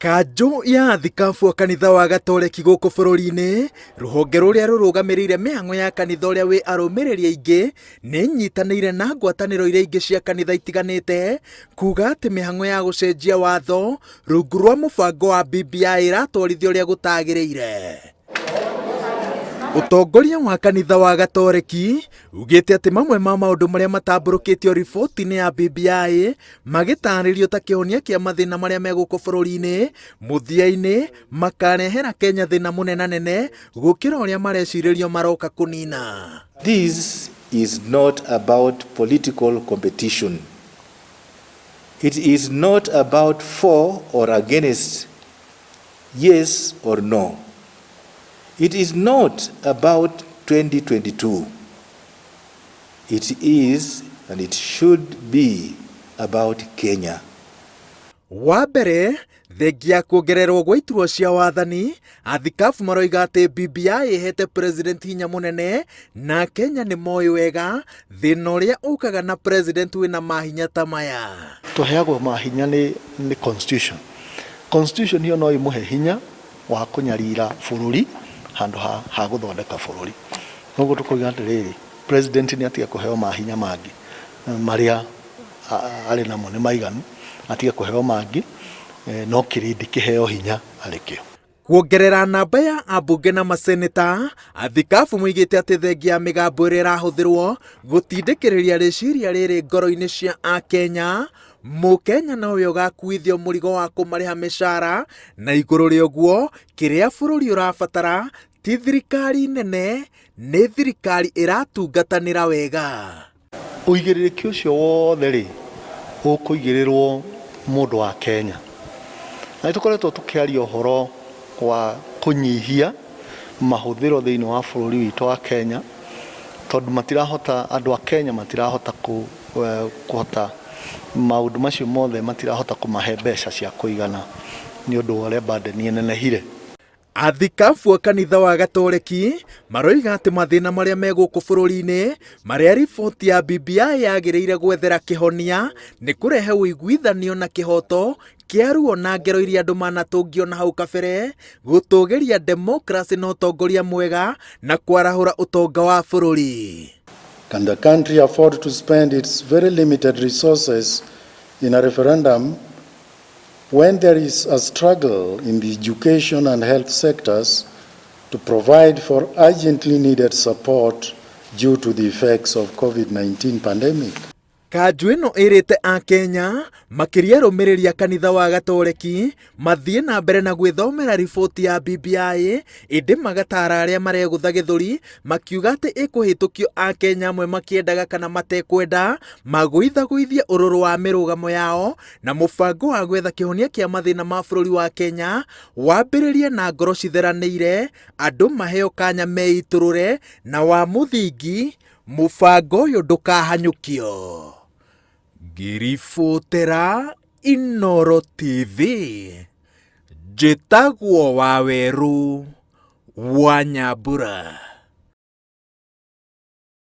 Kanjũ ya athikabu a kanitha wa Gatoreki gũkũ bũrũri-inĩ, rũhonge rũrĩa rũrũgamĩrĩire mĩhang'o ya kanitha ũrĩa wĩ arũmĩrĩri aingĩ, nĩ ĩnyitanĩire na ngwatanĩro iria ingĩ cia kanitha itiganĩte kuga atĩ mĩhang'o ya gũcenjia watho rungu rwa mũbango wa BBI ĩratwarithio ũrĩa gũtagĩrĩire. Ũtongoria wa kanitha wa Gatoreki ugĩte atĩ mamwe ma maũndũ marĩa matambũrũkĩtio riboti-inĩ ya BBI magĩtarĩrio ta kĩhonia kĩa mathĩna marĩa me gũkũ bũrũri-inĩ, mũthia-inĩ makarehera Kenya thĩna mũnenanene gũkĩra ũrĩa marecirĩrio maroka kũnina. This is not about political competition. It is not about for or against, yes or no. It is not about 2022. It is and it should be about Kenya. Wa mbere, thengia kuongererwo gwa iturwa cia wathani, athikabu maroiga atĩ BBI ĩhete president hinya mũnene na Kenya nĩ moĩ wega thĩna ũrĩa ũkaga na president wĩna mahinya ta maya. Tũheagwo mahinya nĩ, nĩ constitution. Constitution ĩyo no ĩmũhe hinya wa kũnyarira bũrũri handũ ha, ha gũthondeka bũrũri. Koguo tũkoiga atĩrĩrĩ, president nĩ atige kũheo mahinya mangĩ marĩa arĩ namo nĩ maiganu, atige kũheo mangĩ, no kĩrĩndĩ kĩheo hinya arĩ kĩo. Kuongerera namba ya ambunge na maseneta, athikabu moigĩte atĩ thengia ya mĩgambo ĩrĩa ĩrahũthĩrwo gũtindĩkĩrĩria rĩciria rĩrĩ ngoro-inĩ cia Akenya, Mũkenya nowe ũgakuithio mũrigo wa kũmarĩha mĩcara, na igũrũ rĩa ũguo kĩrĩa bũrũri ũrabatara ti thirikari nene, nĩ thirikari ĩratungatanĩra wega. Ũigĩrĩrĩki ũcio wothe rĩ, ũkũigĩrĩrwo mũndũ wa Kenya. Na nĩ tũkoretwo tũkĩaria ũhoro wa kũnyihia mahũthĩro thĩinĩ wa bũrũri witũ wa Kenya, tondũ matirahota, andũ a Kenya matirahota kũhota maũndũ macio mothe matirahota kũmahe mbeca cia kũigana nĩ ũndũ wa ũrĩa burden ĩnenehire. Athikabu a kanitha wa Gatoreki maroiga atĩ mathĩna marĩa me gũkũ bũrũri-inĩ marĩa riboti ya BBI yagĩrĩire gwethera kĩhonia nĩ kũrehe ũiguithanio na kĩhoto kĩa ruo na ngero iria andũ manatũngio na hau kabere, gũtũgĩria demokrasi na ũtongoria mwega na kwarahũra ũtonga wa bũrũri. Can the country afford to spend its very limited resources in a referendum when there is a struggle in the education and health sectors to provide for urgently needed support due to the effects of COVID-19 pandemic? Kanjũ ĩno ĩrĩte Akenya makĩria arũmĩrĩri a kanitha wa Gatoreki mathiĩ na mbere na gwĩthomera riboti ya BBI ĩndĩ magatara arĩa maregũtha gĩthũri makiuga atĩ ĩkũhĩtũkio Akenya amwe makĩendaga kana matekwenda magũithagũithie ũrũrũ wa mĩrũgamo yao na mũbango wa gwetha kĩhonia kĩa mathĩna ma bũrũri wa Kenya wambĩrĩrie na ngoro citheranĩire andũ maheo kanya meitũrũre na wa mũthingi mũbango ũyũ ndũkahanyũkio. Ngĩribotera Inooro TV, njĩtagwo Wawerũ wa Nyambura.